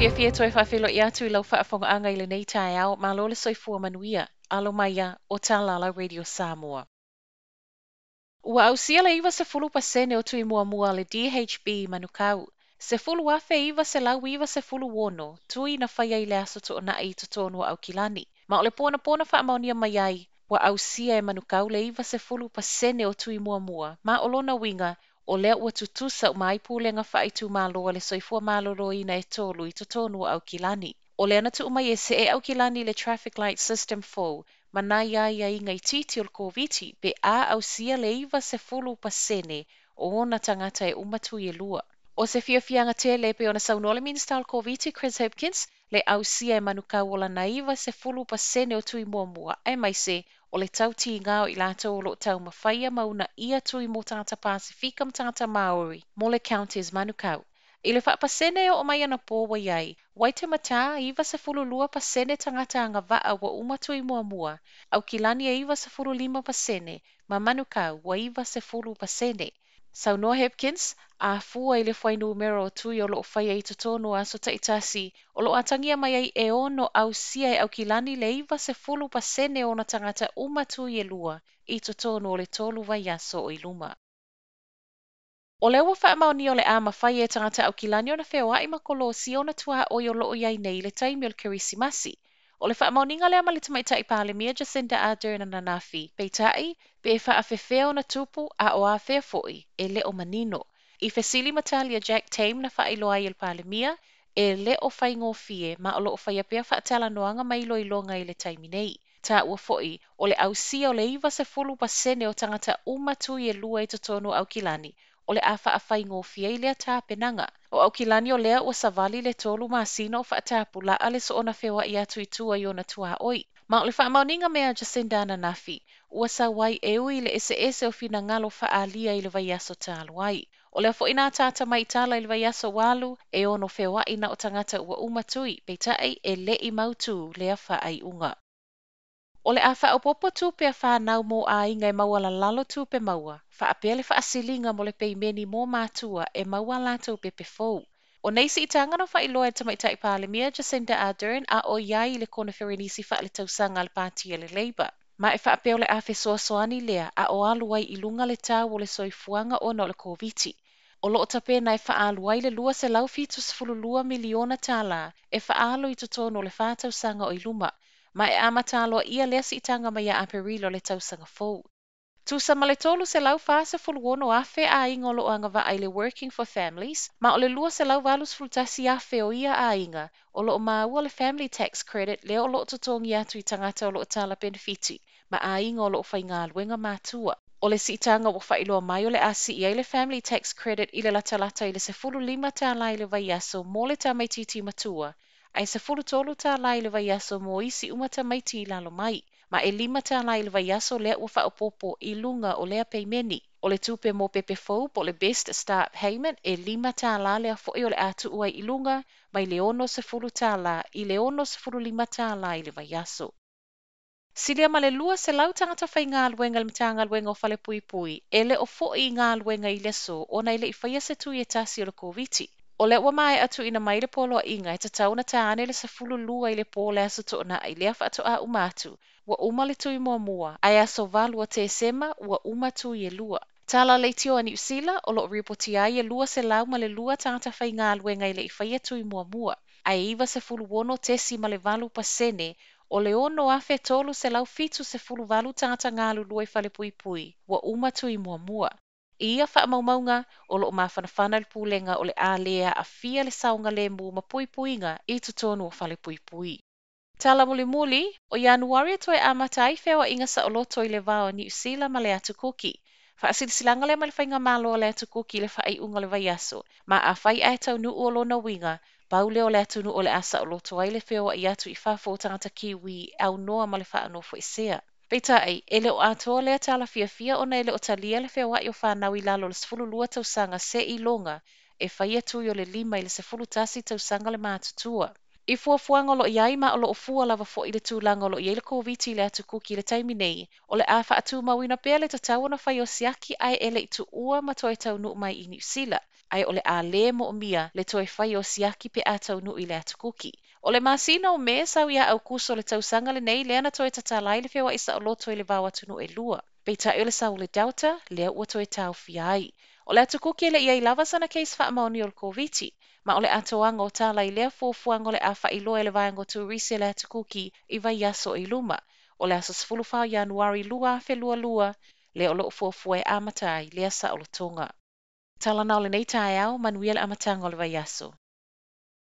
fiafia e toe faafeiloai atu i lau faafogaaga i lenei taeao, malo le soifua manuia. Alo mai ia, o Tala la Radio Samoa. Ua ausia le 90% o tui muamua a le DHB i Manukau. 10,996 tui na faia i le aso Toonai i totonu o Aukilani. Ma o le ponapona faamaonia mai ai, ua ausia e Manukau le 90% o tui muamua, ma o lona uiga, o lea ua tutusa uma ai pulega faaitumalo a le soifua maloloina e tolu i totonu o Aukilani. O lea na tuu mai e see Aukilani i le traffic light system fou, ma nai aiaiga itiiti o le Koviti pe a ausia le 90% o ona tagata e uma tui e lua. O se fiafiaga tele e pei ona saunoa le Minisita o le Koviti Chris Hipkins, le ausia e Manukau o lana 90% o tui muamua, aemaise o le tautiga o i latou o lo o taumafaia ma uunaia tui mo tagata Pasefika ma tagata Maori mo le Counties Manukau. I le faapasene e oo mai anapo ua i ai, Waitematā 92% tagata agavaa ua uma tui muamua, Aukilani e 95% ma Manukau ua 90%. Saunoa Hipkins, a fua i le fuainumera o tui o lo o faia i totonu o aso taitasi, o lo o atagia mai ai e ono ausia e Aukilani le 90% o ona tagata uma tui e lua i totonu o le tolu vaiaso o i luma. O lea ua faamaonia o le a mafai e tagata Aukilani ona feoai ma kolosi ona tuaoi o lo o i ai nei i le taimi o le Kerisimasi. O le faamaoniga lea mai le tamaitai Palemia Jacinda Ardern ananafi, peitai, pe faafefea ona tupu a o afea foi, e le o manino. I fesili ma tali a Jack Tame na faailoa ai e le Palemia, e le o faigofie ma o lo o faia pea faatalanoaga ma iloiloga i le taimi nei. Taua foi, o le ausia o le 90% o tagata uma tui e lua i totonu o Aukilani, o le a faafaigofie ai lea tapenaga. O Aukilani o lea ua savali le tolu masina o faatapulaa le soona feoai atu i tua i ona tuaoi. Ma o le faamaoniga mea a Jacinda ananafi, ua sau ai e ui i le eseese o finagalo faaalia i le vaiaso talu ai. O lea foi na ataata mai tala i le vaiaso ua alu, e ono feoai na o tagata ua uma tui, peitai e le i mautu lea faaiuga. O le a faaopoopo tupe a whānau mō aiga e maualalalo tupe maua, faapea le faasiliga mo le peimeni mō matua e maua a latou pepe fou. O nei siitaga na faailoa e le tamaitai Palemia Jacinda Ardern a o i ai i le koneferenisi faaletausaga a le pati a le Labour. Ma e faapea o le a fesoasoani lea a o alu ai i luga le tau o le soifuaga ona o le Koviti. O lo o tapena e faaalu ai le $272 miliona tālā e faaalu i totonu o le whā tausaga o i luma, ma e amata aloaia lea siitaga mai ia Aperila o le tausaga fou. Tusa ma le 346,000 aiga o lo o agavaa i le Working for Families, ma o le 281,000 o ia aiga o lo o maua le Family Tax Credit lea o lo o totogi atu i tagata o lo o tala penefiti, ma aiga o lo o faigaluega matua. O le siitaga ua faailoa mai o le a sii ai le Family Tax Credit i le latalata i le $15 i le vaiaso mo le tamaitiiti matua, ae $13 i le vaiaso mo isi uma tamaiti i lalo mai, ma e $5 i le vaiaso lea ua faaopoopo i luga o lea peimeni. O le tupe mo pepe fou po o le Best Start Payment e $5 lea foi o le a tuu ai i luga mai le $60 i le $65 i le vaiaso. Silia ma le 200 tagata faigaluega i le Matagaluega o Falepuipui e le o foi i galuega i le aso ona e le i faia se tui e tasi o le Koviti. O lea ua maea tuuina mai le poloaiga e tatau ona ta ane le 12 i le po o le aso Toonai lea faatoa uma atu, ua uma le tui muamua, ae aso 8 o Tesema ua uma tui e lua. Tala leitio a Niu Sila o lo o ripotia ai e 202 tagata faigaluega e le i faia tui muamua, ae 96.8% o le 6,378 tagata galulue i Falepuipui ua uma tui muamua. I ia faamaumauga, o lo o mafanafana le pulega o le a le aafia le saogalemu ma puipuiga i totonu o Falepuipui. Tala mulimuli, o Ianuari e toe amata ai feoaiga saoloto i le va o Niu Sila ma le Atu Kuki. Faasilasilaga lea mai le faigamalo a le Atu Kuki i le faaiuga o le vaiaso, ma afai ae taunuu o lona uiga, pau lea o le atunuu o le a saoloto ai le feoai atu i fafo o tagata Kiwi e aunoa ma le faanofoesea. Peitai, e le o atoa lea tala fiafia ona e le o talia le feoai o whānau i lalo o le 12 tausaga se iloga e faia tui o le 5 i le 11 tausaga le matutua. I fuafuaga o lo o i ai ma o lo o fua lava foi i le tulaga o lo o i ai le Koviti i le Atu Kuki i le taimi nei, o le a faatumauina pea le tatau ona fai o siaki ae e le i tuua ma toe taunuu mai i Niu Sila, ae o le a le moomia le toe fai o siaki pe a taunuu i le Atu Kuki. O le masina o Me sau ia Aukuso o le tausaga lenei lea na toe tatala ai le feoai saoloto i le va o atunuu e lua. Peitai o le sau o le Delta, lea ua toe taofia ai. O le Atu Kuki e le i i ai lava sana case faamaonia o le Koviti, ma o le atoaga o tala i lea fuafuaga o le a faailoa e le Vaega o Turisi a le Atu Kuki i vaiaso i luma. O le aso 14 o Ianuari 2022, lea o lo o fuafua e amata ai lea saolotoga. Tala na o lenei taeao, manuia le amataga o le vaiaso.